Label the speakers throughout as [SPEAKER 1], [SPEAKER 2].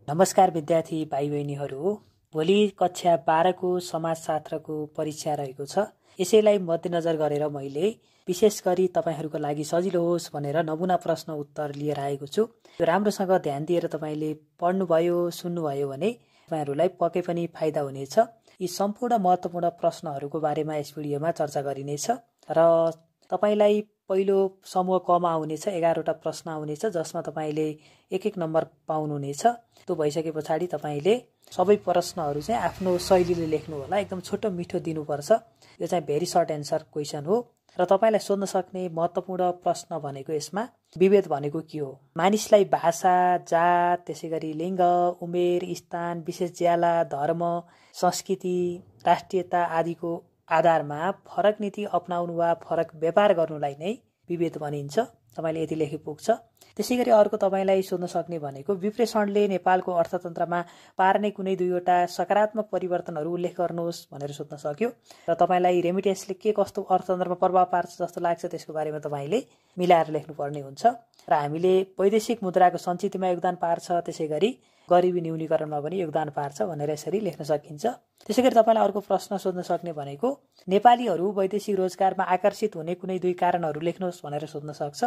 [SPEAKER 1] नमस्कार विद्यार्थी भाइ बहिनीहरू। भोलि कक्षा 12 को समाजशास्त्रको परीक्षा रहेको छ। यसैलाई मध्यनजर गरेर मैले विशेष गरी तपाईहरुको लागि सजिलो होस् भनेर नमुना प्रश्न उत्तर लिएर आएको छु। यो राम्रोसँग ध्यान दिएर तपाईले पढ्नुभयो, सुन्नुभयो भने तपाईहरुलाई पक्कै पनि फाइदा हुनेछ। यी सम्पूर्ण महत्त्वपूर्ण प्रश्नहरुको बारेमा यस भिडियोमा चर्चा गरिनेछ र तपाईलाई पहिलो समूह क मा आउनेछ 11 वटा प्रश्न आउनेछ जसमा तपाईले एक नम्बर पाउनुहुनेछ। त्यो भइसकेपछि तपाईले सबै प्रश्नहरु चाहिँ आफ्नो शैलीले लेख्नु होला। एकदम छोटो मिठो दिनुपर्छ। यो चाहिँ भेरी सर्ट एन्सर क्वेशन हो र तपाईलाई सोध्न सक्ने महत्त्वपूर्ण प्रश्न भनेको यसमा विभेद भनेको के हो? मानिसलाई भाषा, जात, त्यसैगरी लिङ्ग, उमेर, स्थान, विशेष ज्याला, धर्म, संस्कृति, राष्ट्रियता आदिको आधारमा फरक नीति अपनाउनु वा फरक व्यापार गर्नुलाई नै विभेद भनिन्छ। तपाईले यति लेखे पुग्छ। त्यसैगरी अर्को तपाईलाई सोध्न सक्ने भनेको विश्लेषणले नेपालको अर्थतन्त्रमा पार्ने कुनै दुईवटा सकारात्मक परिवर्तनहरू उल्लेख गर्नुहोस् भनेर सोध्न सक्यो र तपाईलाई रेमिटेन्सले के कस्तो अर्थतन्त्रमा प्रभाव पार्छ जस्तो लाग्छ त्यसको बारेमा तपाईले मिलाएर लेख्नुपर्ने हुन्छ र हामीले वैदेशिक मुद्राको सञ्चितमा योगदान पार्छ, त्यसैगरी गरिबी न्यूनीकरणमा पनि योगदान पार्छ भनेर यसरी लेख्न सकिन्छ। त्यसैगरी तपाईलाई अर्को प्रश्न सोध्न सक्ने भनेको नेपालीहरू वैदेशिक रोजगारमा आकर्षित हुने कुनै दुई कारणहरू लेख्नुहोस् भनेर सोध्न सक्छ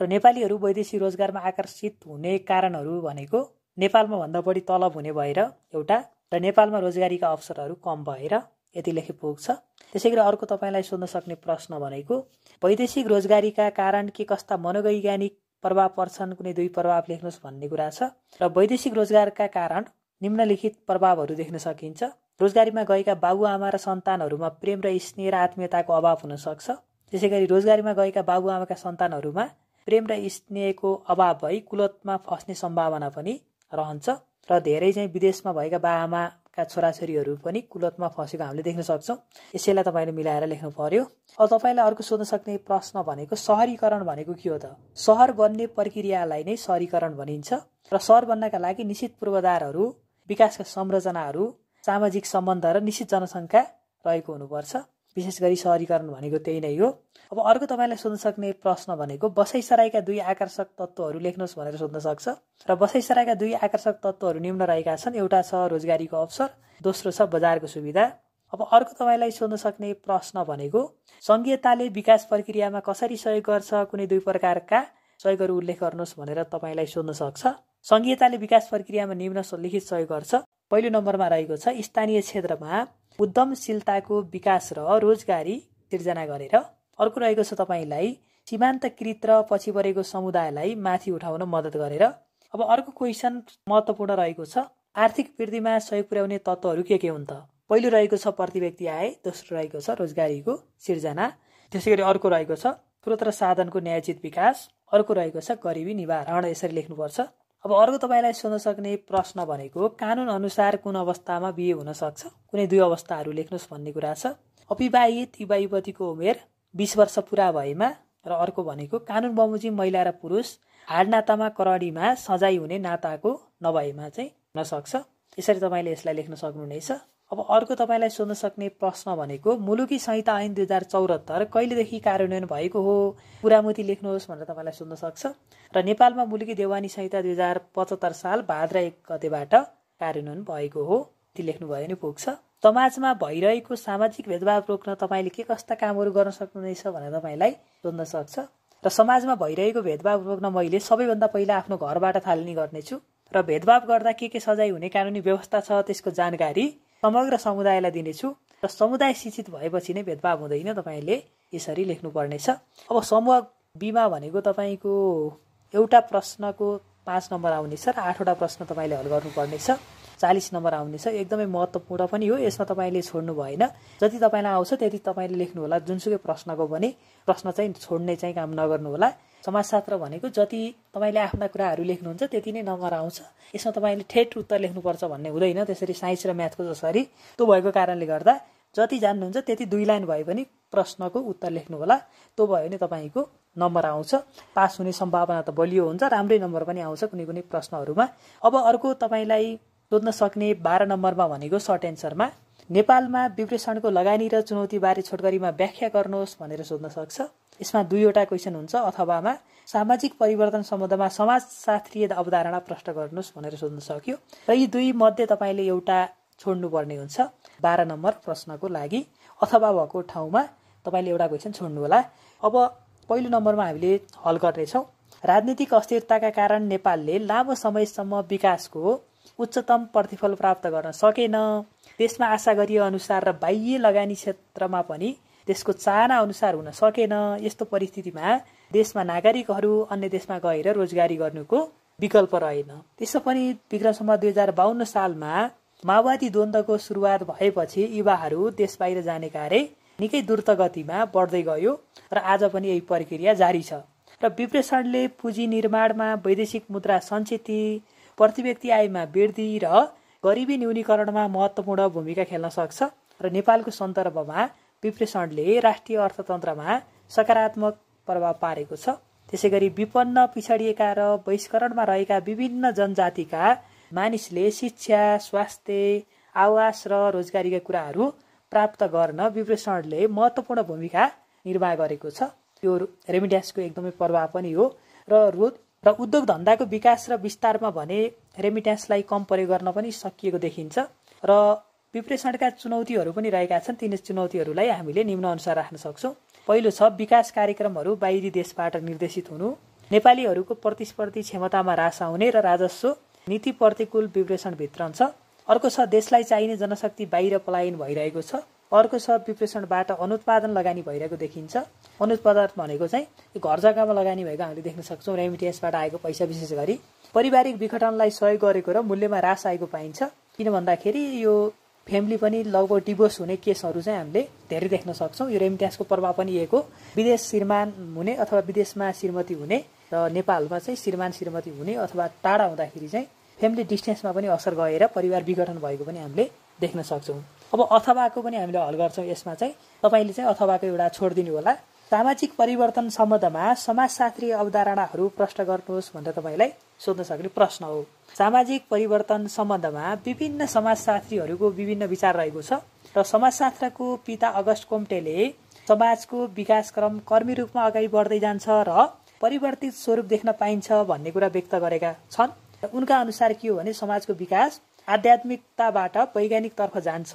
[SPEAKER 1] र नेपालीहरू वैदेशिक रोजगारमा आकर्षित हुने कारणहरू भनेको नेपालमा भन्दा बढी तलब हुने भएर एउटा र नेपालमा रोजगारीका अवसरहरू कम भएर यति लेखे पुग्छ। त्यसैगरी अर्को तपाईलाई सोध्न सक्ने प्रश्न भनेको वैदेशिक रोजगारीका कारण के कस्ता मनोवैज्ञानिक प्रभाव पर्छन्, कुनै दुई प्रभाव लेख्नुहोस् भन्ने कुरा छ र वैदेशिक रोजगारका कारण निम्नलिखित प्रभावहरू देख्न सकिन्छ। रोजगारीमा गएका बाबुआमा र सन्तानहरूमा प्रेम र स्नेह र आत्मीयताको अभाव हुन सक्छ। त्यसैगरी रोजगारीमा गएका बाबुआमाका सन्तानहरूमा प्रेम र स्नेहको अभाव भई कुलतमा फस्ने सम्भावना पनि रहन्छ र धेरै चाहिँ विदेशमा भएका बाआमाका छोराछोरीहरू पनि कुलतमा फसेको हामीले देख्न सक्छौँ। यसैलाई तपाईले मिलाएर लेख्नु पर्यो। अब तपाईलाई अर्को सोध्न सक्ने प्रश्न भनेको शहरीकरण भनेको के हो त? शहर बन्ने प्रक्रियालाई नै शहरीकरण भनिन्छ र शहर बन्नका लागि निश्चित पूर्वाधारहरू, विकासका संरचनाहरू, सामाजिक सम्बन्ध र निश्चित जनसङ्ख्या रहेको हुनुपर्छ। विशेष गरी शहरीकरण भनेको त्यही नै हो। अब अर्को तपाईलाई सोध्न सक्ने प्रश्न भनेको बसाइसराईका दुई आकर्षक तत्त्वहरू लेख्नुहोस् भनेर सोध्न सक्छ र बसाइसराईका दुई आकर्षक तत्त्वहरू निम्न रहेका छन्। एउटा छ रोजगारीको अवसर, दोस्रो छ बजारको सुविधा। अब अर्को तपाईलाई सोध्न सक्ने प्रश्न भनेको संघीयताले विकास प्रक्रियामा कसरी सहयोग गर्छ, कुनै दुई प्रकारका सहयोगहरू उल्लेख गर्नुहोस् भनेर तपाईलाई सोध्न सक्छ। संघीयताले विकास प्रक्रियामा निम्नलिखित सहयोग गर्छ। पहिलो नम्बरमा रहेको छ स्थानीय क्षेत्रमा उद्यमशीलताको विकास र रोजगारी सिर्जना गरेर। अर्को रहेको छ तपाईलाई सीमान्तकृत र पछि परेको समुदायलाई माथि उठाउन मद्दत गरेर। अब अर्को क्वेशन महत्त्वपूर्ण रहेको छ आर्थिक वृद्धिमा सहयोग पुर्याउने तत्त्वहरू के हुन् त? पहिलो रहेको छ प्रति व्यक्ति आय, दोस्रो रहेको छ रोजगारीको सिर्जना, त्यसैगरी अर्को रहेको छ स्रोत र साधनको न्यायोचित विकास, अर्को रहेको छ गरिबी निवारण। यसरी लेख्नुपर्छ। अब अर्को तपाईलाई सोध्न सक्ने प्रश्न भनेको कानुन अनुसार कुन अवस्थामा बिहे हुन सक्छ, कुनै दुई अवस्थाहरू लेख्नुहोस् भन्ने कुरा छ। अविवाहित युवा युवतीको उमेर 20 वर्ष पुरा भएमा र अर्को भनेको कानुन बमोजिम महिला र पुरुष हाड नातामा करडीमा सजाय हुने नाताको नभएमा चाहिँ हुन सक्छ। यसरी तपाईले यसलाई लेख्न सक्नुहुनेछ। अब अर्को तपाईलाई सोध्न सक्ने प्रश्न भनेको मुलुकी संहिता ऐन 2074 कहिलेदेखि कार्यान्वयन भएको हो, पुरामुति लेख्नुहोस् भनेर तपाईलाई सोध्न सक्छ र नेपालमा मुलुकी देवानी संहिता 2075 साल भाद्र 1 गतेबाट कार्यान्वयन भएको हो। ती लेख्नुभयो नि पुग्छ। समाजमा भइरहेको सामाजिक भेदभाव रोक्न तपाईले के कस्ता कामहरू गर्न सक्नुहुनेछ भनेर तपाईलाई सोध्न सक्छ र समाजमा भइरहेको भेदभाव रोक्न मैले सबैभन्दा पहिला आफ्नो घरबाट थालनी गर्नेछु र भेदभाव गर्दा के सजाय हुने कानुनी व्यवस्था छ त्यसको जानकारी समग्र समुदायलाई दिनेछु र समुदाय शिक्षित भएपछि नै भेदभाव हुँदैन। तपाईले यसरी लेख्नुपर्नेछ। अब समूह बीमा भनेको तपाईको एउटा प्रश्नको 5 नम्बर आउनेछ र 8 वटा प्रश्न तपाईले हल गर्नुपर्नेछ। 40 नम्बर आउनेछ। एकदमै महत्त्वपूर्ण पनि हो। यसमा तपाईले छोड्नु भएन। जति तपाईलाई आउँछ त्यति तपाईले लेख्नु होला। जुनसुकै प्रश्नको पनि प्रश्न चाहिँ छोड्ने चाहिँ काम नगर्नु होला। समाजशास्त्र भनेको जति तपाईले आफ्ना कुराहरू लेख्नुहुन्छ त्यति नै नम्बर आउँछ। यसमा तपाईले ठेट उत्तर लेख्नुपर्छ भन्ने हुँदैन। त्यसरी साइन्स र म्याथको जसरी त्यो भएको कारणले गर्दा जति जान्नुहुन्छ त्यति 2 लाइन भए पनि प्रश्नको उत्तर लेख्नु होला। त्यो भयो भने तपाईको नम्बर आउँछ। पास हुने सम्भावना त बलियो हुन्छ। राम्रै नम्बर पनि आउँछ कुनै कुनै प्रश्नहरूमा। अब अर्को तपाईलाई सोध्न सक्ने 12 नम्बरमा भनेको सर्ट एन्सरमा नेपालमा विप्रेषणको लगानी र चुनौतीबारे छोटकरीमा व्याख्या गर्नुहोस् भनेर सोध्न सक्छ। यसमा दुईवटा क्वेसन हुन्छ। अथवामा सामाजिक परिवर्तन सम्बन्धमा समाजशास्त्रीय अवधारणा प्रश्न गर्नुहोस् भनेर सोध्न सक्यो र यी दुई मध्ये तपाईँले एउटा छोड्नुपर्ने हुन्छ। 12 नम्बर प्रश्नको लागि अथवा भएको ठाउँमा तपाईँले एउटा क्वेसन छोड्नुहोला। अब पहिलो नम्बरमा हामीले हल गर्नेछौँ। राजनीतिक अस्थिरताका कारण नेपालले लामो समयसम्म विकासको उच्चतम प्रतिफल प्राप्त गर्न सकेन। देशमा आशा गरिए अनुसार र बाह्य लगानी क्षेत्रमा पनि त्यसको चाहना अनुसार हुन सकेन। यस्तो परिस्थितिमा देशमा नागरिकहरू अन्य देशमा गएर रोजगारी गर्नुको विकल्प रहेन। त्यसो पनि विक्रम सम्वत 2052 सालमा माओवादी द्वन्द्वको सुरुवात भएपछि युवाहरू देश बाहिर जाने कार्य निकै द्रुत गतिमा बढ्दै गयो र आज पनि यही प्रक्रिया जारी छ। र विप्रेषणले पुँजी निर्माणमा, वैदेशिक मुद्रा सञ्चिति, प्रतिव्यक्ति आयमा वृद्धि र गरिबी न्यूनीकरणमा महत्त्वपूर्ण भूमिका खेल्न सक्छ र नेपालको सन्दर्भमा विप्रेषणले राष्ट्रिय अर्थतन्त्रमा सकारात्मक प्रभाव पारेको छ। त्यसैगरी विपन्न, पिछडिएका र बहिष्करणमा रहेका विभिन्न जनजातिका मानिसले शिक्षा, स्वास्थ्य, आवास र रोजगारीका कुराहरू प्राप्त गर्न विप्रेषणले महत्त्वपूर्ण भूमिका निर्वाह गरेको छ। यो रेमिट्यान्सको एकदमै प्रभाव पनि हो र उद्योग धन्दाको विकास र विस्तारमा भने रेमिट्यान्सलाई कम प्रयोग गर्न पनि सकिएको देखिन्छ र विप्रेषणका चुनौतीहरू पनि रहेका छन्। ती चुनौतीहरूलाई हामीले निम्न अनुसार राख्न सक्छौँ। पहिलो छ विकास कार्यक्रमहरू बाहिरी देशबाट निर्देशित हुनु, नेपालीहरूको प्रतिस्पर्धी क्षमतामा ह्रास आउने र राजस्व नीति प्रतिकूल विप्रेषण भित्रन छ। अर्को छ देशलाई चाहिने जनशक्ति बाहिर पलायन भइरहेको छ। अर्को छ विप्रेषणबाट अनुत्पादन लगानी भइरहेको देखिन्छ। अनुत्पादन भनेको चाहिँ घर जग्गामा लगानी भएको हामीले देख्न सक्छौँ। रेमिट्यान्सबाट आएको पैसा विशेष गरी पारिवारिक विघटनलाई सहयोग गरेको र मूल्यमा ह्रास आएको पाइन्छ। किन भन्दाखेरि यो फ्यामिली पनि लगभग डिभोर्स हुने केसहरू चाहिँ हामीले धेरै देख्न सक्छौँ। यो रेमिट्यान्सको प्रभाव पनि यही हो। विदेश श्रीमान हुने अथवा विदेशमा श्रीमती हुने र नेपालमा चाहिँ श्रीमान श्रीमती हुने अथवा टाढा हुँदाखेरि चाहिँ फ्यामिली डिस्टेन्समा पनि असर गएर परिवार विघटन भएको पनि हामीले देख्न सक्छौँ। अब अथवाको पनि हामीले हल गर्छौँ। यसमा चाहिँ तपाईँले चाहिँ अथवाको एउटा छोडिदिनु होला। सामाजिक परिवर्तन सम्बन्धमा समाजशास्त्रीय अवधारणाहरू प्रश्न गर्नुहोस् भनेर तपाईँलाई सोध्न सक्ने प्रश्न हो। सामाजिक परिवर्तन सम्बन्धमा विभिन्न समाजशास्त्रीहरूको विभिन्न विचार रहेको छ र समाजशास्त्रको पिता अगस्ट कोम्टेले समाजको विकासक्रम कर्मी रूपमा अगाडि बढ्दै जान्छ र परिवर्तित स्वरूप देख्न पाइन्छ भन्ने कुरा व्यक्त गरेका छन्। उनका अनुसार के हो भने समाजको विकास आध्यात्मिकताबाट वैज्ञानिकतर्फ जान्छ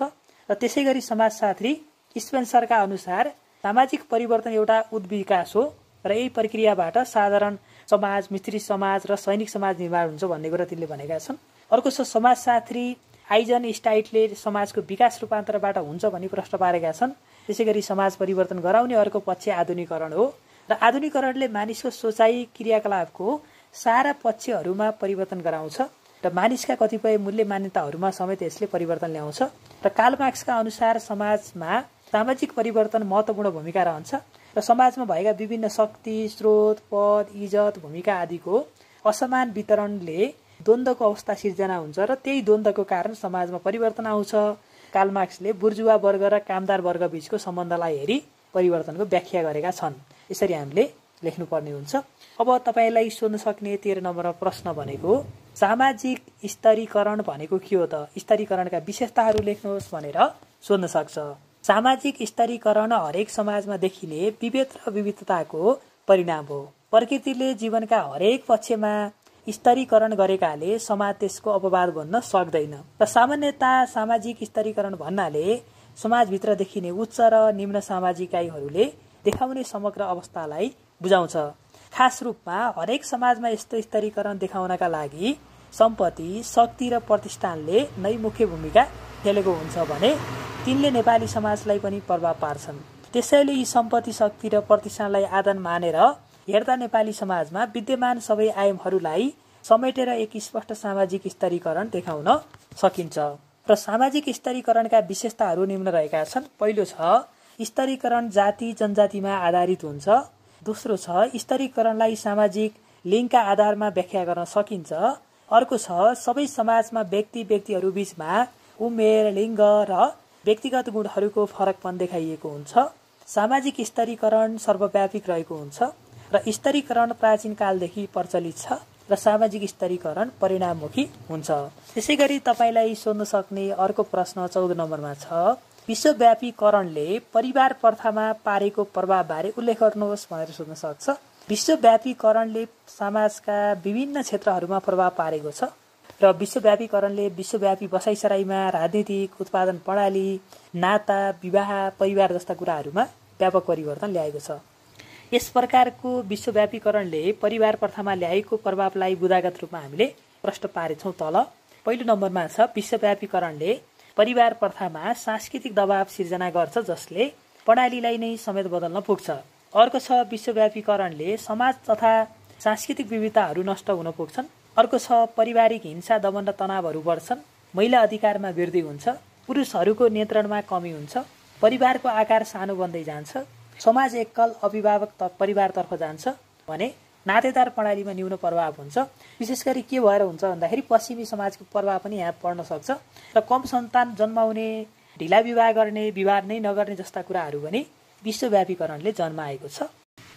[SPEAKER 1] र त्यसै गरी समाजशास्त्री स्पेन्सरका अनुसार सामाजिक परिवर्तन एउटा उद्विकास हो र यही प्रक्रियाबाट साधारण समाज, मिश्रित समाज र सैनिक समाज निर्माण हुन्छ भन्ने कुरा तिनले भनेका छन्। अर्को छ समाजशास्त्री आइजन स्टाइटले समाजको विकास रूपान्तरबाट हुन्छ भनी प्रश्न पारेका छन्। त्यसै गरी समाज परिवर्तन गराउने अर्को पक्ष आधुनिकीकरण हो र आधुनिकीकरणले मानिसको सोचाइ क्रियाकलापको सारा पक्षहरूमा परिवर्तन गराउँछ र मानिसका कतिपय मूल्य मान्यताहरूमा समेत यसले परिवर्तन ल्याउँछ र कार्ल मार्क्सका अनुसार समाजमा सामाजिक परिवर्तन महत्त्वपूर्ण भूमिका रहन्छ र समाजमा भएका विभिन्न शक्ति, स्रोत, पद, इज्जत, भूमिका आदिको असमान वितरणले द्वन्द्वको अवस्था सिर्जना हुन्छ र त्यही द्वन्द्वको कारण समाजमा परिवर्तन आउँछ। कार्ल मार्क्सले बुर्जुवा वर्ग र कामदार वर्ग बीचको सम्बन्धलाई हेरी परिवर्तनको व्याख्या गरेका छन्। यसरी हामीले लेख्नुपर्ने हुन्छ। अब तपाईँलाई सोध्न सक्ने 13 नम्बरमा प्रश्न भनेको सामाजिक स्तरीकरण भनेको के हो त? स्तरीकरणका विशेषताहरू लेख्नुहोस् भनेर सोध्न सक्छ। सामाजिक स्तरीकरण हरेक समाजमा देखिने विभेद र विविधताको परिणाम हो। प्रकृतिले जीवनका हरेक पक्षमा स्तरीकरण गरेकाले समाज त्यसको अपवाद बन्न सक्दैन र सामान्यतया सामाजिक स्तरीकरण भन्नाले समाजभित्र देखिने उच्च र निम्न सामाजिकाइहरूले देखाउने समग्र अवस्थालाई बुझाउँछ। खास रूपमा हरेक समाजमा यस्तो स्तरीकरण देखाउनका लागि सम्पत्ति, शक्ति र प्रतिष्ठानले नै मुख्य भूमिका खेलेको हुन्छ भने तिनले नेपाली समाजलाई पनि प्रभाव पार्छन्। त्यसैले यी सम्पत्ति, शक्ति र प्रतिष्ठानलाई आधार मानेर हेर्दा नेपाली समाजमा विद्यमान सबै आयामहरूलाई समेटेर एक स्पष्ट सामाजिक स्तरीकरण देखाउन सकिन्छ र सामाजिक स्तरीकरणका विशेषताहरू निम्न रहेका छन्। पहिलो छ स्तरीकरण जाति जनजातिमा आधारित हुन्छ। दोस्रो छ स्तरीकरणलाई सामाजिक लिङ्गका आधारमा व्याख्या गर्न सकिन्छ। अर्को छ सबै समाजमा व्यक्तिहरू बीचमा उमेर, लिङ्ग र व्यक्तिगत गुणहरूको फरकपन देखाइएको हुन्छ। सामाजिक स्तरीकरण सर्वव्यापी रहेको हुन्छ र स्तरीकरण प्राचीन कालदेखि प्रचलित छ। र सामाजिक स्तरीकरण परिणाममुखी हुन्छ। त्यसैगरी तपाईलाई सोध्न सक्ने अर्को प्रश्न 14 नम्बरमा छ, विश्वव्यापीकरणले परिवार प्रथामा पारेको प्रभावबारे उल्लेख गर्नुहोस् भनेर सोध्न सक्छ। विश्वव्यापीकरणले समाजका विभिन्न क्षेत्रहरूमा प्रभाव पारेको छ र विश्वव्यापीकरणले विश्वव्यापी बसाइसराईमा राजनीतिक उत्पादन प्रणाली, नाता, विवाह, परिवार जस्ता कुराहरूमा व्यापक परिवर्तन ल्याएको छ। यस प्रकारको विश्वव्यापीकरणले परिवार प्रथामा ल्याएको प्रभावलाई बुदागत रूपमा हामीले प्रश्न पारेछौँ तल। पहिलो नम्बरमा छ, विश्वव्यापीकरणले परिवार प्रथामा सांस्कृतिक दबाव सिर्जना गर्छ जसले प्रणालीलाई नै समेत बदल्न पुग्छ। अर्को छ, विश्वव्यापीकरणले समाज तथा सांस्कृतिक विविधताहरू नष्ट हुन पुग्छन्। अर्को छ, पारिवारिक हिंसा, दमन र तनावहरू बढ्छन्, महिला अधिकारमा वृद्धि हुन्छ, पुरुषहरूको नियन्त्रणमा कमी हुन्छ, परिवारको आकार सानो बन्दै जान्छ, समाज एकल अभिभावक परिवारतर्फ जान्छ भने नातेदार प्रणालीमा न्यून प्रभाव हुन्छ। विशेष गरी के भएर हुन्छ भन्दाखेरि पश्चिमी समाजको प्रभाव पनि यहाँ पर्न सक्छ र कम सन्तान जन्माउने, ढिला विवाह गर्ने, विवाह नै नगर्ने जस्ता कुराहरू पनि विश्वव्यापीकरणले जन्माएको छ।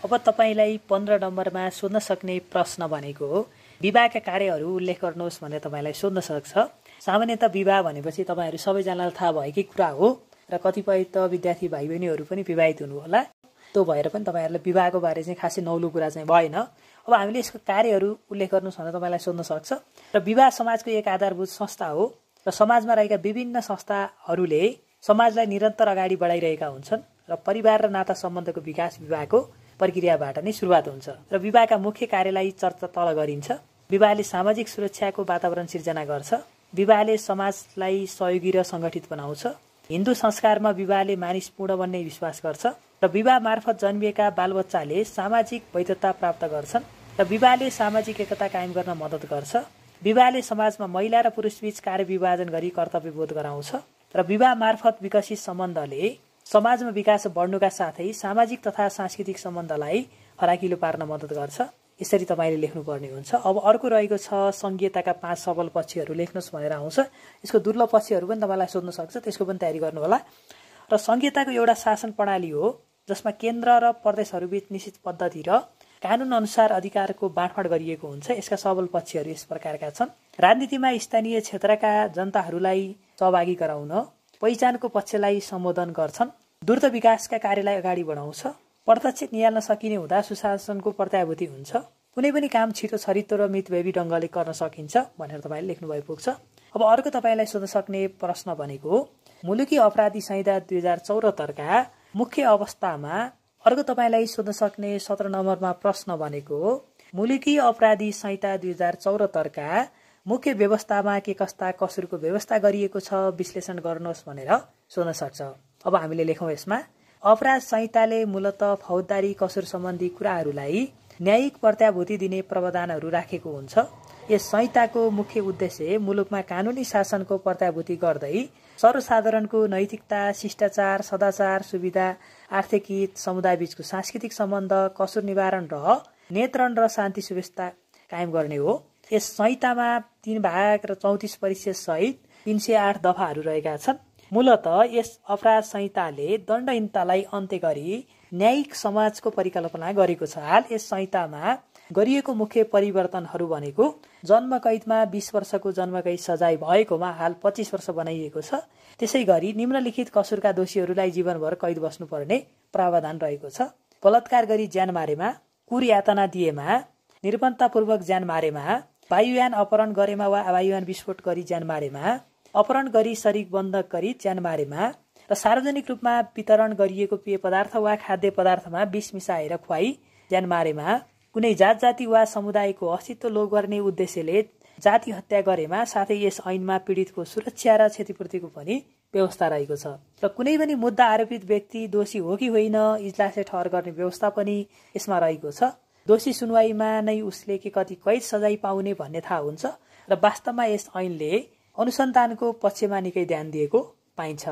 [SPEAKER 1] अब तपाईलाई 15 नम्बरमा सोध्न सक्ने प्रश्न भनेको हो, विवाहका कार्यहरू उल्लेख गर्नुहोस् भनेर तपाईलाई सोध्न सक्छ। सामान्यतः विवाह भनेपछि तपाईहरू सबैजनालाई थाहा भएकै कुरा हो र कतिपय त विद्यार्थी भाइ बहिनीहरू पनि विवाहित हुनु होला। त्यो भएर पनि तपाईहरूलाई विवाहको बारे चाहिँ खासै नौलो कुरा चाहिँ भएन। अब हामीले यसको कार्यहरू उल्लेख गर्नुहोस् भनेर तपाईँलाई सोध्न सक्छ। र विवाह समाजको एक आधारभूत संस्था हो र समाजमा रहेका विभिन्न संस्थाहरूले समाजलाई निरन्तर अगाडि बढाइरहेका हुन्छन् र परिवार र नाता सम्बन्धको विकास विवाहको प्रक्रियाबाट नै सुरुवात हुन्छ र विवाहका मुख्य कार्यलाई चर्चा तल गरिन्छ। विवाहले सामाजिक सुरक्षाको वातावरण सिर्जना गर्छ। विवाहले समाजलाई सहयोगी र सङ्गठित बनाउँछ। हिन्दू संस्कारमा विवाहले मानिस पूर्ण बन्ने विश्वास गर्छ र विवाह मार्फत जन्मिएका बालबच्चाले सामाजिक वैधता प्राप्त गर्छन् र विवाहले सामाजिक एकता कायम गर्न मद्दत गर्छ। विवाहले समाजमा महिला र पुरुषबीच कार्य विभाजन गरी कर्तव्यबोध गराउँछ र विवाह मार्फत विकसित सम्बन्धले समाजमा विकास बढ्नुका साथै सामाजिक तथा सांस्कृतिक सम्बन्धलाई फराकिलो पार्न मद्दत गर्छ। यसरी तपाईँले लेख्नुपर्ने हुन्छ। अब अर्को रहेको छ, संघीयताका 5 सबल पक्षहरू लेख्नुहोस् भनेर आउँछ। यसको दुर्लभ पक्षहरू पनि तपाईँलाई सोध्न सक्छ, त्यसको पनि तयारी गर्नुहोला। र संघीयताको एउटा शासन प्रणाली हो जसमा केन्द्र र प्रदेशहरूबीच निश्चित पद्धति र कानुन अनुसार अधिकारको बाँडफाँड गरिएको हुन्छ। यसका सबल पक्षहरू यस प्रकारका छन्। राजनीतिमा स्थानीय क्षेत्रका जनताहरूलाई सहभागी गराउन, पहिचानको पक्षलाई सम्बोधन गर्छन्, द्रुत विकासका कार्यलाई अगाडि बढाउँछ, प्रत्यक्ष निहाल्न सकिने हुँदा सुशासनको प्रत्याभूति हुन्छ, कुनै पनि काम छिटो, छरितो र मितव्ययी ढङ्गले गर्न सकिन्छ भनेर तपाईँले लेख्नुभएको पुग्छ। अब अर्को तपाईँलाई सोध्न सक्ने प्रश्न भनेको मुलुकी अपराधी संहिता 2074 का मुख्य अवस्थामा। अर्को तपाईँलाई सोध्न सक्ने 17 नम्बरमा प्रश्न भनेको मुलुकी अपराधी संहिता 2074 का मुख्य व्यवस्थामा के कस्ता कसुरको व्यवस्था गरिएको छ विश्लेषण गर्नुहोस् भनेर सोध्न सक्छ। अब हामीले लेखौँ यसमा, अपराध संहिताले मूलत फौजदारी कसुर सम्बन्धी कुराहरूलाई न्यायिक प्रत्याभूति दिने प्रावधानहरू राखेको हुन्छ। यस संहिताको मुख्य उद्देश्य मुलुकमा कानुनी शासनको प्रत्याभूति गर्दै सर्वसाधारणको नैतिकता, शिष्टाचार, सदाचार, सुविधा, आर्थिक हित, समुदायबीचको सांस्कृतिक सम्बन्ध, कसुर निवारण र नियन्त्रण र शान्ति सुव्यवस्था कायम गर्ने हो। यस संहितामा 3 भाग र 34 परिच्छेद सहित 308 दफाहरू रहेका छन्। मूलत यस अपराध संहिताले दण्डहीनतालाई अन्त्य गरी न्यायिक समाजको परिकल्पना गरेको छ। हाल यस संहितामा गरिएको मुख्य परिवर्तनहरू भनेको जन्म कैदमा 20 वर्षको जन्मकैद सजाय भएकोमा हाल 25 वर्ष बनाइएको छ। त्यसै गरी निम्नलिखित कसुरका दोषीहरूलाई जीवनभर कैद बस्नुपर्ने प्रावधान रहेको छ। बलात्कार गरी ज्यान मारेमा, कुर यातना दिएमा, निर्बन्धतापूर्वक ज्यान मारेमा, वायुयान अपहरण गरेमा वा वायुयान विस्फोट गरी ज्यान मारेमा, अपहरण गरी शरीक बन्धक गरी ज्यान मारेमा र सार्वजनिक रूपमा वितरण गरिएको पेय पदार्थ वा खाद्य पदार्थमा विष मिसाएर खुवाई ज्यान मारेमा, कुनै जात-जाति वा समुदायको अस्तित्व लोप गर्ने उद्देश्यले जाति हत्या गरेमा, साथै यस ऐनमा पीडितको सुरक्षा र क्षतिपूर्तिको पनि व्यवस्था रहेको छ र कुनै पनि मुद्दा आरोपित व्यक्ति दोषी हो कि होइन इजलासले ठहर गर्ने व्यवस्था पनि यसमा रहेको छ। दोषी सुनवाईमा नै उसले के कति कैद सजाय पाउने भन्ने थाहा हुन्छ र वास्तवमा यस ऐनले अनुसन्धानको पक्षमा निकै ध्यान दिएको पाइन्छ।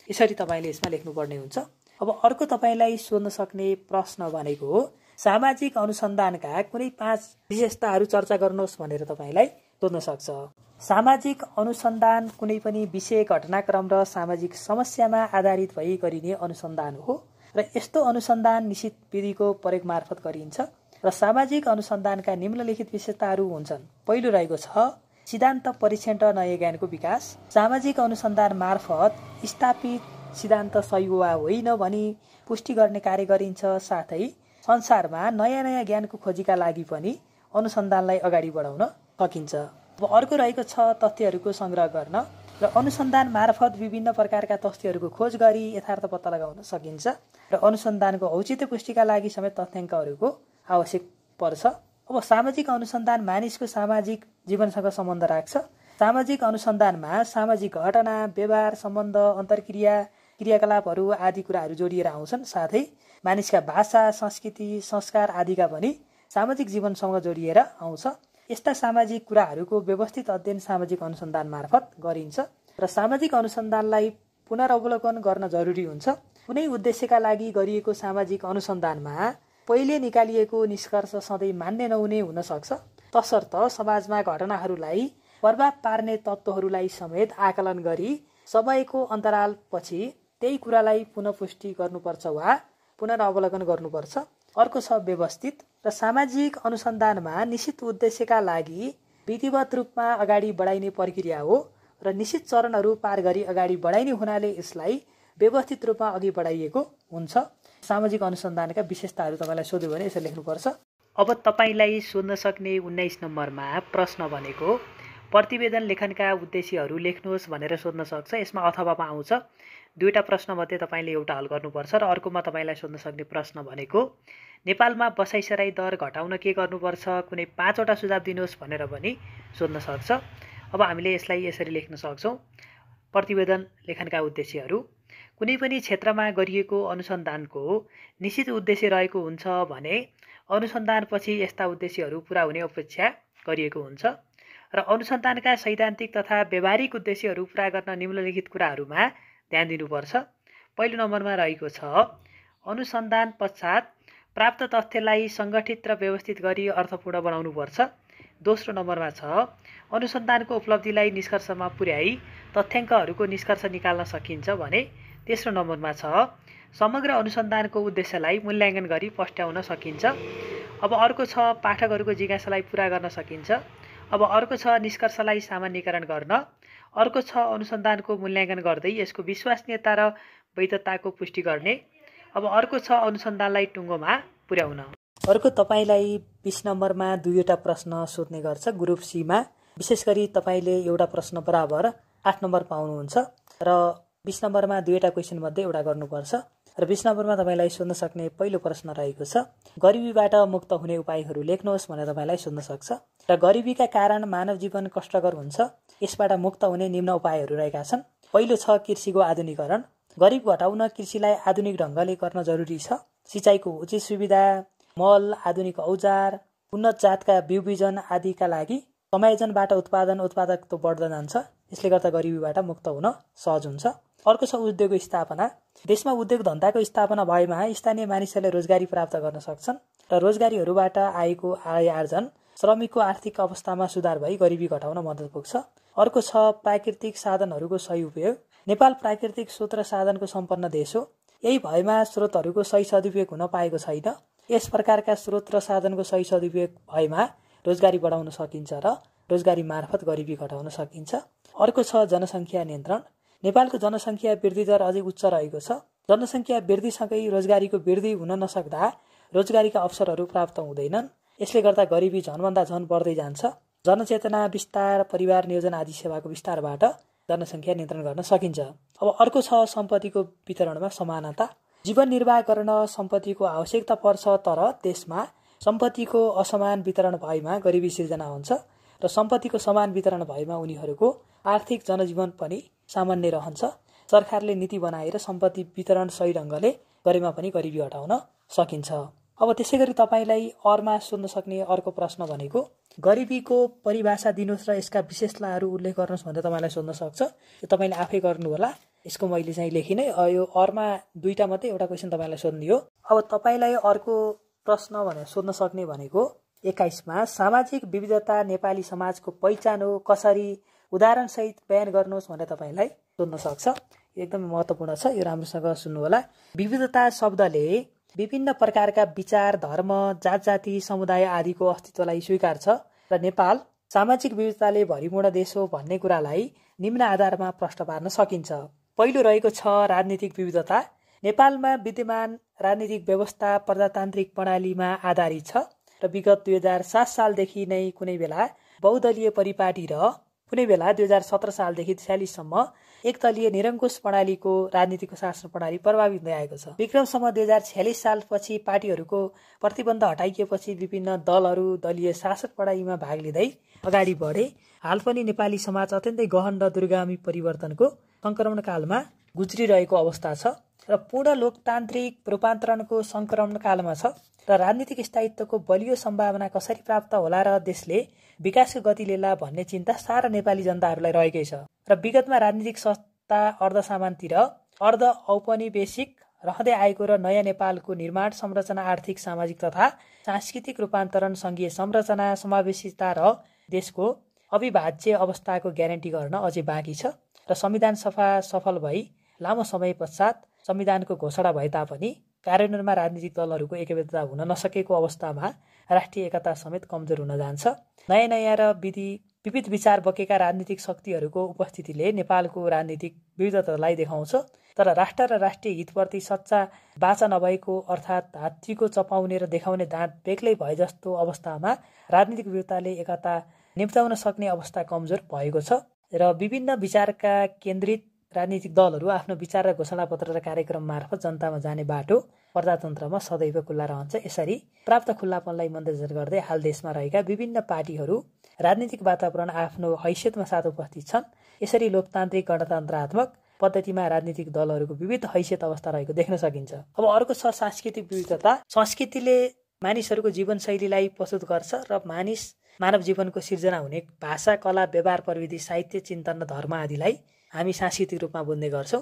[SPEAKER 1] यसरी तपाईँले यसमा लेख्नुपर्ने हुन्छ। अब अर्को तपाईँलाई सोध्न सक्ने प्रश्न भनेको सामाजिक अनुसन्धानका कुनै 5 विशेषताहरू चर्चा गर्नुहोस् भनेर तपाईँलाई सोध्न सक्छ। सामाजिक अनुसन्धान कुनै पनि विषय, घटनाक्रम र सामाजिक समस्यामा आधारित भई गरिने अनुसन्धान हो र यस्तो अनुसन्धान निश्चित विधिको प्रयोग मार्फत गरिन्छ र सामाजिक अनुसन्धानका निम्नलिखित विशेषताहरू हुन्छन्। पहिलो रहेको छ सिद्धान्त परीक्षण र नयाँ ज्ञानको विकास। सामाजिक अनुसन्धान मार्फत स्थापित सिद्धान्त सही वा होइन भनी पुष्टि गर्ने कार्य गरिन्छ। साथै संसारमा नयाँ नयाँ ज्ञानको खोजीका लागि पनि अनुसन्धानलाई अगाडि बढाउन सकिन्छ। अब अर्को रहेको छ तथ्यहरूको सङ्ग्रह गर्न र अनुसन्धान मार्फत विभिन्न प्रकारका तथ्यहरूको खोज गरी यथार्थ पत्ता लगाउन सकिन्छ र अनुसन्धानको औचित्य पुष्टिका लागि समेत तथ्याङ्कहरूको आवश्यक पर्छ। अब सामाजिक अनुसन्धान मानिसको सामाजिक जीवनसँग सम्बन्ध राख्छ। सामाजिक अनुसन्धानमा सामाजिक घटना, व्यवहार, सम्बन्ध, अन्तर्क्रिया, क्रियाकलापहरू आदि कुराहरू जोडिएर आउँछन्। साथै मानिसका भाषा, संस्कृति, संस्कार आदिका पनि सामाजिक जीवनसँग जोडिएर आउँछ। यस्ता सामाजिक कुराहरूको व्यवस्थित अध्ययन सामाजिक अनुसन्धान मार्फत गरिन्छ र सामाजिक अनुसन्धानलाई पुनरावलोकन गर्न जरुरी हुन्छ। कुनै उद्देश्यका लागि गरिएको सामाजिक अनुसन्धानमा पहिले निकालिएको निष्कर्ष सधैँ मान्य नहुने हुन सक्छ। तसर्थ समाजमा घटनाहरूलाई प्रभाव पार्ने तत्त्वहरूलाई समेत आकलन गरी समयको अन्तरालपछि त्यही कुरालाई पुनः पुष्टि गर्नुपर्छ वा पुनरावलोकन गर्नुपर्छ। अर्को छ व्यवस्थित र सामाजिक अनुसन्धानमा निश्चित उद्देश्यका लागि विधिवत रूपमा अगाडि बढाइने प्रक्रिया हो र निश्चित चरणहरू पार गरी अगाडि बढाइने हुनाले यसलाई व्यवस्थित रूपमा अघि बढाइएको हुन्छ। सामाजिक अनुसन्धानका विशेषताहरू तपाईँलाई सोध्यो भने यसरी लेख्नुपर्छ। अब तपाईँलाई सोध्न सक्ने 19 नम्बरमा प्रश्न भनेको प्रतिवेदन लेखनका उद्देश्यहरू लेख्नुहोस् भनेर सोध्न सक्छ। यसमा अथवामा आउँछ। दुईवटा प्रश्नमध्ये तपाईँले एउटा हल गर्नुपर्छ र अर्कोमा तपाईँलाई सोध्न सक्ने प्रश्न भनेको नेपालमा बसाइसराई दर घटाउन के गर्नुपर्छ, कुनै 5वटा सुझाव दिनुहोस् भनेर पनि सोध्न सक्छ। अब हामीले यसलाई यसरी लेख्न सक्छौँ। प्रतिवेदन लेखनका उद्देश्यहरू कुनै पनि क्षेत्रमा गरिएको अनुसन्धानको निश्चित उद्देश्य रहेको हुन्छ भने अनुसन्धानपछि यस्ता उद्देश्यहरू पुरा हुने अपेक्षा गरिएको हुन्छ र अनुसन्धानका सैद्धान्तिक तथा व्यावहारिक उद्देश्यहरू पुरा गर्न निम्नलिखित कुराहरूमा ध्यान दिनुपर्छ। पहिलो नम्बरमा रहेको छ अनुसन्धान पश्चात प्राप्त तथ्यलाई सङ्गठित र व्यवस्थित गरी अर्थपूर्ण बनाउनुपर्छ। दोस्रो नम्बरमा छ अनुसन्धानको उपलब्धिलाई निष्कर्षमा पुर्याई तथ्याङ्कहरूको निष्कर्ष निकाल्न सकिन्छ भने। तेस्रो नम्बरमा छ समग्र अनुसन्धानको उद्देश्यलाई मूल्याङ्कन गरी पस्ट्याउन सकिन्छ। अब अर्को छ पाठकहरूको जिज्ञासालाई पुरा गर्न सकिन्छ। अब अर्को छ निष्कर्षलाई सामान्यीकरण गर्न। अर्को छ अनुसन्धानको मूल्याङ्कन गर्दै यसको विश्वसनीयता र वैधताको पुष्टि गर्ने। अब अर्को छ अनुसन्धानलाई टुङ्गोमा पुर्याउन। अर्को तपाईँलाई 20 नम्बरमा दुईवटा प्रश्न सोध्ने गर्छ ग्रुप सीमा। विशेष गरी तपाईँले एउटा प्रश्न बराबर 8 नम्बर पाउनुहुन्छ र 20 नम्बरमा दुईवटा क्वेसन मध्ये एउटा गर्नुपर्छ र 20 नम्बरमा तपाईँलाई सोध्न सक्ने पहिलो प्रश्न रहेको छ गरिबीबाट मुक्त हुने उपायहरू लेख्नुहोस् भनेर तपाईँलाई सोध्न सक्छ र गरिबीका कारण मानव जीवन कष्टकर हुन्छ, यसबाट मुक्त हुने निम्न उपायहरू रहेका छन्। पहिलो छ कृषिको आधुनिकीकरण। गरिब घटाउन कृषिलाई आधुनिक ढङ्गले गर्न जरुरी छ। सिँचाइको उचित सुविधा, मल, आधुनिक औजार, उन्नत जातका बिउ बिजन आदिका लागि समायोजनबाट उत्पादकत्व बढ्दै जान्छ। यसले गर्दा गरिबीबाट मुक्त हुन सहज हुन्छ। अर्को छ उद्योग स्थापना। देशमा उद्योग धन्दाको स्थापना भएमा स्थानीय मानिसहरूले रोजगारी प्राप्त गर्न सक्छन् र रोजगारीहरूबाट आएको आय आर्जन श्रमिकको आर्थिक अवस्थामा सुधार भई गरिबी घटाउन मद्दत पुग्छ। अर्को छ प्राकृतिक साधनहरूको सही उपयोग। नेपाल प्राकृतिक स्रोत र साधनको सम्पन्न देश हो। यही भएमा स्रोतहरूको सही सदुपयोग हुन पाएको छैन। यस प्रकारका स्रोत र साधनको सही सदुपयोग भएमा रोजगारी बढाउन सकिन्छ र रोजगारी मार्फत गरिबी घटाउन सकिन्छ। अर्को छ जनसङ्ख्या नियन्त्रण। नेपालको जनसङ्ख्या वृद्धि दर अझै उच्च रहेको छ। जनसङ्ख्या वृद्धिसँगै रोजगारीको वृद्धि हुन नसक्दा रोजगारीका अवसरहरू प्राप्त हुँदैनन्। यसले गर्दा गरिबी झनभन्दा झन बढ्दै जान्छ। जनचेतना विस्तार, परिवार नियोजन आदि सेवाको विस्तारबाट जनसङ्ख्या नियन्त्रण गर्न सकिन्छ। अब अर्को छ सम्पत्तिको वितरणमा समानता। जीवन निर्वाह गर्न सम्पत्तिको आवश्यकता पर्छ, तर देशमा सम्पत्तिको असमान वितरण भएमा गरिबी सिर्जना हुन्छ र सम्पत्तिको समान वितरण भएमा उनीहरूको आर्थिक जनजीवन पनि सामान्य रहन्छ। सरकारले नीति बनाएर सम्पत्ति वितरण सही ढङ्गले गरेमा पनि गरिबी हटाउन सकिन्छ। अब त्यसै गरी तपाईँलाई अरमा सोध्न सक्ने अर्को प्रश्न भनेको गरिबीको परिभाषा दिनुहोस् र यसका विशेषताहरू उल्लेख गर्नुहोस् भनेर तपाईँलाई सोध्न सक्छ। यो तपाईँले आफै गर्नु होला। यसको मैले चाहिँ लेखिनै यो अरमा दुईटा मात्रै एउटा क्वेसन तपाईँलाई सोध्ने हो। अब तपाईँलाई अर्को प्रश्न भनेर सोध्न सक्ने भनेको 21मा सामाजिक विविधता नेपाली समाजको पहिचान हो, कसरी उदाहरणसहित बयान गर्नुहोस् भनेर तपाईँलाई सोध्न सक्छ। एकदमै महत्त्वपूर्ण छ, यो राम्रोसँग सुन्नु होला। विविधता शब्दले विभिन्न प्रकारका विचार, धर्म, जात जाति, समुदाय आदिको अस्तित्वलाई स्वीकार्छ र नेपाल सामाजिक विविधताले भरिपूर्ण देश हो भन्ने कुरालाई निम्न आधारमा प्रश्न पार्न सकिन्छ। पहिलो रहेको छ राजनीतिक विविधता। नेपालमा विद्यमान राजनीतिक व्यवस्था प्रजातान्त्रिक प्रणालीमा आधारित छ र विगत 2007 सालदेखि नै कुनै बेला बहुदलीय परिपाटी र कुनै बेला 2017 सालदेखि 46 सम्म एकदलीय निरङ्कुश प्रणालीको राजनीतिको शासन प्रणाली प्रभावित हुँदै आएको छ। विक्रमसम्म 2046 सालपछि पार्टीहरूको प्रतिबन्ध हटाइएपछि विभिन्न दलहरू दलीय शासन प्रणालीमा भाग लिँदै अगाडि बढे। हाल पनि नेपाली समाज अत्यन्तै गहन र दूरगामी परिवर्तनको संक्रमण कालमा गुज्रिरहेको अवस्था छ र पूर्ण लोकतान्त्रिक रूपान्तरणको संक्रमण कालमा छ र राजनीतिक स्थायित्वको बलियो सम्भावना कसरी प्राप्त होला र देशले विकासको गति लिएला भन्ने चिन्ता सारा नेपाली जनताहरूलाई रहेकै छ र विगतमा राजनीतिक सत्ता अर्धसामान्तिर अर्ध औपनिवेशिक रहँदै आएको र नयाँ नेपालको निर्माण, संरचना, आर्थिक, सामाजिक तथा सांस्कृतिक रूपान्तरण, सङ्घीय संरचना, समावेशिता र देशको अविभाज्य अवस्थाको ग्यारेन्टी गर्न अझै बाँकी छ र संविधान सफल भई लामो समय पश्चात संविधानको घोषणा भए तापनि कार्यान्वयनमा राजनीतिक दलहरूको एकबद्धता हुन नसकेको अवस्थामा राष्ट्रिय एकता समेत कमजोर हुन जान्छ। नयाँ र विविध विचार बोकेका राजनीतिक शक्तिहरूको उपस्थितिले नेपालको राजनीतिक विविधतालाई देखाउँछ, तर राष्ट्र र राष्ट्रिय हितप्रति सच्चा बाचा नभएको अर्थात् हात्तीको चपाउने र देखाउने दाँत बेग्लै भए जस्तो अवस्थामा राजनीतिक विविधताले एकता निम्ताउन सक्ने अवस्था कमजोर भएको छ र विभिन्न विचारका केन्द्रित राजनीतिक दलहरू आफ्नो विचार र घोषणापत्र र कार्यक्रम मार्फत जनतामा जाने बाटो प्रजातन्त्रमा सदैव खुल्ला रहन्छ। यसरी प्राप्त खुल्लापनलाई मध्यनजर गर्दै हाल देशमा रहेका विभिन्न पार्टीहरू राजनीतिक वातावरण आफ्नो हैसियतमा साथ उपस्थित छन्। यसरी लोकतान्त्रिक गणतन्त्रात्मक पद्धतिमा राजनीतिक दलहरूको विविध हैसियत अवस्था रहेको देख्न सकिन्छ। अब अर्को छ सांस्कृतिक विविधता। संस्कृतिले मानिसहरूको जीवनशैलीलाई प्रस्तुत गर्छ र मानव जीवनको सिर्जना हुने भाषा, कला, व्यवहार, प्रविधि, साहित्य, चिन्तन र धर्म आदिलाई हामी सांस्कृतिक रूपमा बुझ्ने गर्छौँ।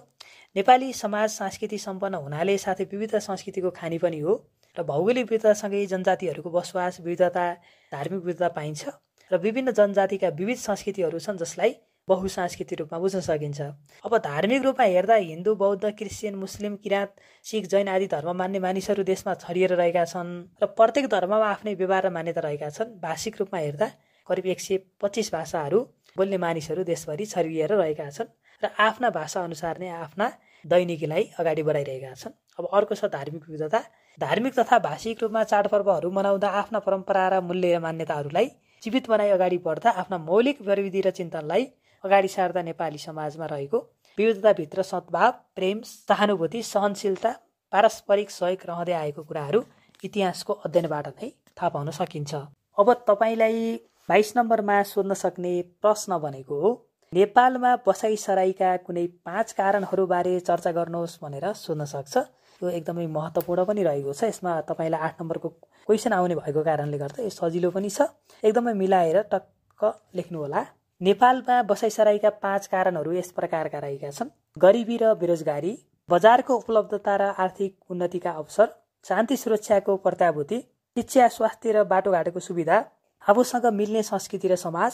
[SPEAKER 1] नेपाली समाज संस्कृति सम्पन्न हुनाले साथै विविध संस्कृतिको खानी पनि हो र भौगोलिक विविधतासँगै जनजातिहरूको बसोबास विविधता, धार्मिक विविधता पाइन्छ र विभिन्न जनजातिका विविध संस्कृतिहरू छन् जसलाई बहुसांस्कृतिक रूपमा बुझ्न सकिन्छ। अब धार्मिक रूपमा हेर्दा हिन्दू, बौद्ध, क्रिस्चियन, मुस्लिम, किराँत, सिख, जैन आदि धर्म मान्ने मानिसहरू देशमा छरिएर रहेका छन् र प्रत्येक धर्ममा आफ्नै व्यवहार र मान्यता रहेका छन्। भाषिक रूपमा हेर्दा करिब 125 भाषाहरू बोल्ने मानिसहरू देशभरि छरिएर रहेका छन् र आफ्ना भाषा अनुसार नै आफ्ना दैनिकीलाई अगाडि बढाइरहेका छन्। अब अर्को छ धार्मिक विविधता। धार्मिक तथा भाषिक रूपमा चाडपर्वहरू मनाउँदा आफ्ना परम्परा र मूल्य र मान्यताहरूलाई जीवित बनाई अगाडि बढ्दा आफ्ना मौलिक प्रविधि र चिन्तनलाई अगाडि सार्दा नेपाली समाजमा रहेको विविधताभित्र सद्भाव, प्रेम, सहानुभूति, सहनशीलता, पारस्परिक सहयोग रहँदै आएको कुराहरू इतिहासको अध्ययनबाट नै थाहा पाउन सकिन्छ। अब तपाईँलाई 22 नम्बरमा सोध्न सक्ने प्रश्न भनेको हो नेपालमा बसाइसराईका कुनै 5 कारणहरूबारे चर्चा गर्नुहोस् भनेर सोध्न सक्छ। यो एकदमै महत्त्वपूर्ण पनि रहेको छ। यसमा तपाईँलाई 8 नम्बरको क्वेसन आउने भएको कारणले गर्दा यो सजिलो पनि छ। एकदमै मिलाएर टक्क लेख्नुहोला। नेपालमा बसाइसराईका 5 कारणहरू यस प्रकारका रहेका छन्: गरिबी र बेरोजगारी, बजारको उपलब्धता र आर्थिक उन्नतिका अवसर, शान्ति सुरक्षाको प्रत्याभूति, शिक्षा, स्वास्थ्य र बाटोघाटोको सुविधा, आफूसँग मिल्ने संस्कृति र समाज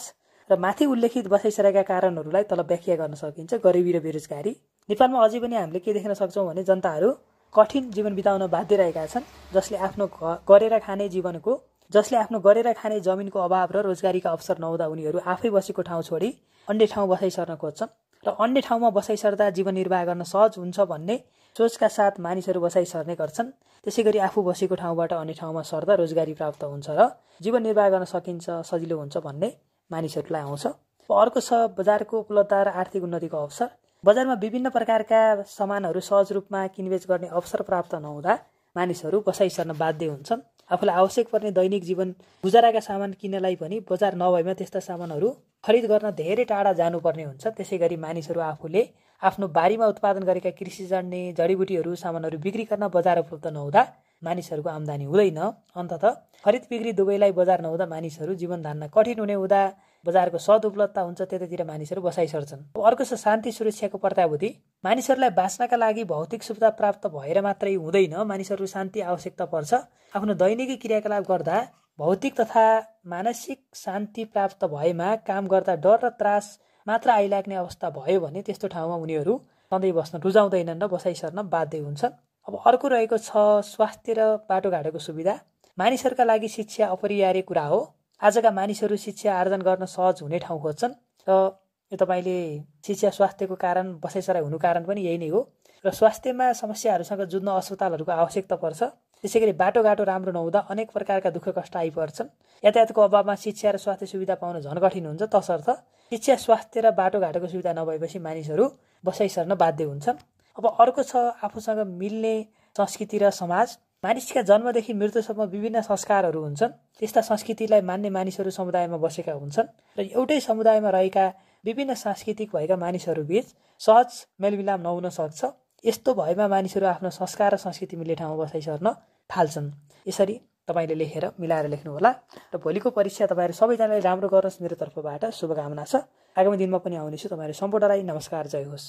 [SPEAKER 1] र माथि उल्लेखित बसाइसराईका कारणहरूलाई तल व्याख्या गर्न सकिन्छ। गरिबी र बेरोजगारी। नेपालमा अझै पनि हामीले के देख्न सक्छौँ भने जनताहरू कठिन जीवन बिताउन बाध्य रहेका छन्, जसले आफ्नो गरेर खाने जमिनको अभाव र रोजगारीका अवसर नहुँदा उनीहरू आफै बसेको ठाउँ छोडी अन्य ठाउँ बसाइसर्न खोज्छन् र अन्य ठाउँमा बसाइसर्दा जीवन निर्वाह गर्न सहज हुन्छ भन्ने सोचका साथ मानिसहरू बसाइसर्ने गर्छन्। त्यसैगरी आफू बसेको ठाउँबाट अन्य ठाउँमा सर्दा रोजगारी प्राप्त हुन्छ र जीवन निर्वाह गर्न सकिन्छ, सजिलो हुन्छ भन्ने मानिसहरूलाई आउँछ। अर्को छ बजारको उपलब्धता र आर्थिक उन्नतिको अवसर। बजारमा विभिन्न प्रकारका सामानहरू सहज रूपमा किनबेच गर्ने अवसर प्राप्त नहुँदा मानिसहरू बसाइसर्न बाध्य हुन्छन्। आफूलाई आवश्यक पर्ने दैनिक जीवन गुजाराका सामान किन्नलाई पनि बजार नभएमा त्यस्ता सामानहरू खरिद गर्न धेरै टाढा जानुपर्ने हुन्छ। त्यसैगरी मानिसहरू आफूले आफ्नो बारीमा उत्पादन गरेका कृषिजन्य जडीबुटीहरू सामानहरू बिक्री गर्न बजार उपलब्ध नहुँदा मानिसहरूको आम्दानी हुँदैन। अन्ततः खरिद बिक्री दुवैलाई बजार नहुँदा मानिसहरू जीवन धान्न कठिन हुने हुँदा बजारको सद उपलब्धता हुन्छ, त्यतातिर मानिसहरू बसाइसर्छन्। अर्को छ शान्ति सुरक्षाको प्रत्याभूति। मानिसहरूलाई बाँच्नका लागि भौतिक सुविधा प्राप्त भएर मात्रै हुँदैन, मानिसहरू शान्ति आवश्यकता पर्छ। आफ्नो दैनिकी क्रियाकलाप गर्दा भौतिक तथा मानसिक शान्ति प्राप्त भएमा काम गर्दा डर र त्रास मात्र आइलाग्ने अवस्था भयो भने त्यस्तो ठाउँमा उनीहरू सधैँ बस्न रुचाउँदैनन् र बसाइसर्न बाध्य हुन्छन्। अब अर्को रहेको छ स्वास्थ्य र बाटोघाटोको सुविधा। मानिसहरूका लागि शिक्षा अपरिहार्य कुरा हो। आजका मानिसहरू शिक्षा आर्जन गर्न सहज हुने ठाउँ खोज्छन् र यो तपाईँले शिक्षा स्वास्थ्यको कारण बसाइसराई हुनु कारण पनि यही नै हो। र स्वास्थ्यमा समस्याहरूसँग जुझ्न अस्पतालहरूको आवश्यकता पर्छ। त्यसै गरी बाटोघाटो राम्रो नहुँदा अनेक प्रकारका दुःख कष्ट आइपर्छन्। यातायातको अभावमा शिक्षा र स्वास्थ्य सुविधा पाउन झन कठिन हुन्छ। तसर्थ शिक्षा स्वास्थ्य र बाटोघाटोको सुविधा नभएपछि मानिसहरू बसाइ सर्न बाध्य हुन्छन्। अब अर्को छ आफूसँग मिल्ने संस्कृति र समाज। मानिसका जन्मदेखि मृत्युसम्म विभिन्न संस्कारहरू हुन्छन्। त्यस्ता संस्कृतिलाई मान्ने मानिसहरू समुदायमा बसेका हुन्छन् र एउटै समुदायमा रहेका विभिन्न सांस्कृतिक भएका मानिसहरू बीच सहज मेलमिलाप नहुन सक्छ। यस्तो भएमा मानिसहरू आफ्नो संस्कार र संस्कृति मिल्ने ठाउँमा बसाइ सर्न थाल्छन्। यसरी तपाईँले लेखेर मिलाएर लेख्नुहोला र भोलिको परीक्षा तपाईँहरू सबैजनाले राम्रो गर्नुहोस्। मेरो तर्फबाट शुभकामना छ। आगामी दिनमा पनि आउनेछु। तपाईँहरू सम्पूर्णलाई नमस्कार, जय होस्।